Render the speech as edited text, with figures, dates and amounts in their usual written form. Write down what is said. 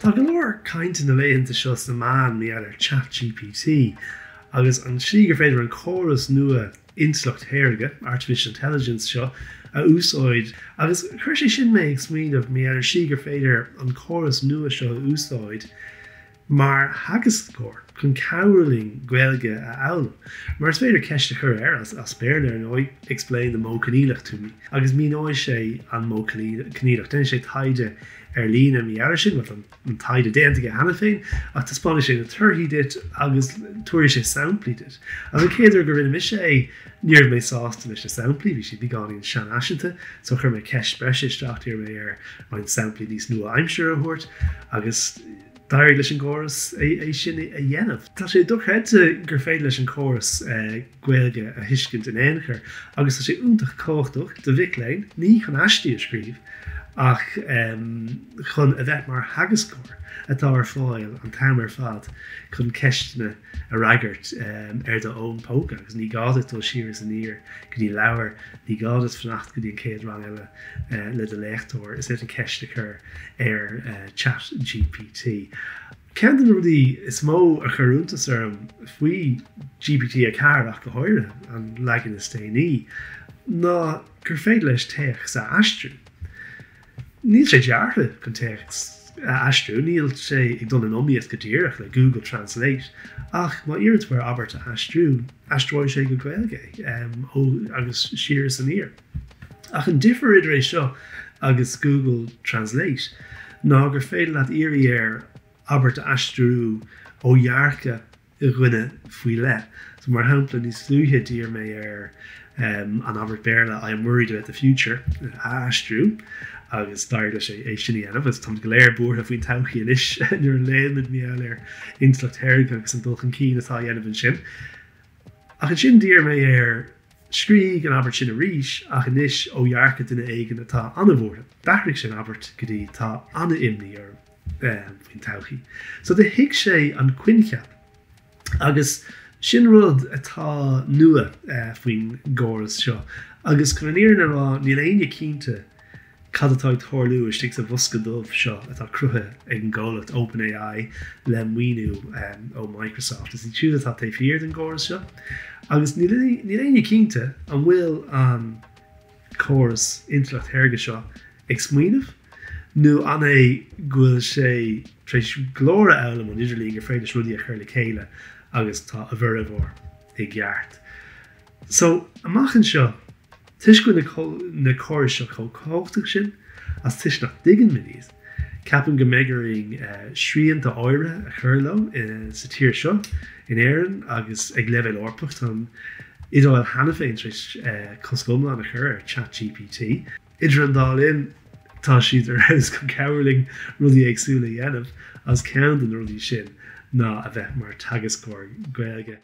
Tá go leor cainte na laethanta seo sna meáin mar gheall ar ChatGPT agus an tslí gur féidir an córas nua intleacht shaorga, artificial intelligence, seo a úsáid agus chuir sé sin mé ag smaoineamh mar gheall ar an tslí gur féidir an córas nua seo a úsáid mar theagascóir chun cabhrú linn Gaeilge a fhoghlaim. Mar is féidir ceist a chur air, as Béarla ar ndóigh, explain the modh coinníollach to me, agus míneoidh sé an modh coinníollach. Déanfaidh sé taighde ar líne mar gheall air sin, bhuel tá an taighde déanta aige cheana féin, ach taispeánfaidh sé na torthaí duit agus tabharfaidh sé samplaí duit. Agus an chéad uair go rinne mise é, ní raibh mé sásta leis na samplaí, bhí siad beagáinín seanfhaiseanta, so chuir mé ceist breise isteach, d'iarr mé air roinnt samplaí níos nua-aimseartha a thabhairt agus, D'éirigh leis an gcóras é sin a dhéanamh. Tá sé dochreidte gur féidir leis an chóras Gaeilge a thuiscint in aon chor agus tá sé iontach cumhachtach do mhic léinn, ní chun aistí a scríobh ach chun a bheith mar theagascóir atá ar fáil an t-am ar fad chun ceisteanna a fhreagairt ar do fhón póca agus ní gá duit dul siar is aniar go dtí leabhar, ní gá duit fanacht go dtí an chéad rang eile. le do léachtóir, is féidir ceist a chur ar ChatGPT. Ceann de na rudaí is mó a chuir iontas orm faoi GPT-4 ach go háirithe, an leagan is déanaí, ná gur féidir leis téacs a aistriú. Níl sé deartha chun téacs a aistriú, níl sé ag dul in iomaíocht go díreach le Google Translate, ach má iarrann tú air abairt a aistriú, aistreoidh sé go Gaeilge é, ó agus siar is aniar. Ach an difear idir é seo agus Google Translate ná gur féidir leat iarraidh air abairt a aistriú ó dhearcadh dhuine faoi leith. So mar shampla, níos luaithe d'iarr mé air an abairt Béarla I am worried about the future a aistriú agus d'éirigh leis é sin a dhéanamh agus táimid go léir buartha faoin todhchaí anois nuair a léimid mar gheall ar intleacht shaorga agus an dul chun cinn atá á dhéanamh ansin. Ach ansin d'iarr mé air Scrígh an abairt sin arís, ach anois ó dhearcadh duine éigin atá an-bhuartha. D'athraigh sé an abairt go dtí Tá an-imní orm faoin todhchaí. So do thuig sé an coincheap. Agus sin rud atá nua faoin gcóras seo. Agus chun an fhírinne a rá, níl éinne cinnte Cad atá ag tarlú istigh sa bhosca dubh seo atá cruthaithe ag an gcomhlacht OpenAI le maoiniú ó Microsoft? Is iad siúd atá taobh thiar den gcóras seo agus níl éinne cinnte an bhfuil an córas intleacht shaorga seo ag smaoineamh nó an é go bhfuil sé tar éis go leor a fhoghlaim ón idirlíon gur féidir leis rudaí a chur le chéile agus tá a bhformhór i gceart. So, amach anseo, toisc go bhfuil na córais seo chomh cumhachtach sin, agus toisc nach dtuigeann muid iad, ceapaim go mbeidh orainn srianta áirithe a chur leo sa tír seo, in Éirinn, agus ag leibhéal Eorpach. Tá an Iodáil cheana féin tar éis cosc iomlán a chur ar ChatGPT. Idir an dá linn, tá siad ar fheabhas chun cabhrú linn rudaí éagsúla a dhéanamh, agus ceann de na rudaí sin ná a bheith mar teagascóir Gaeilge.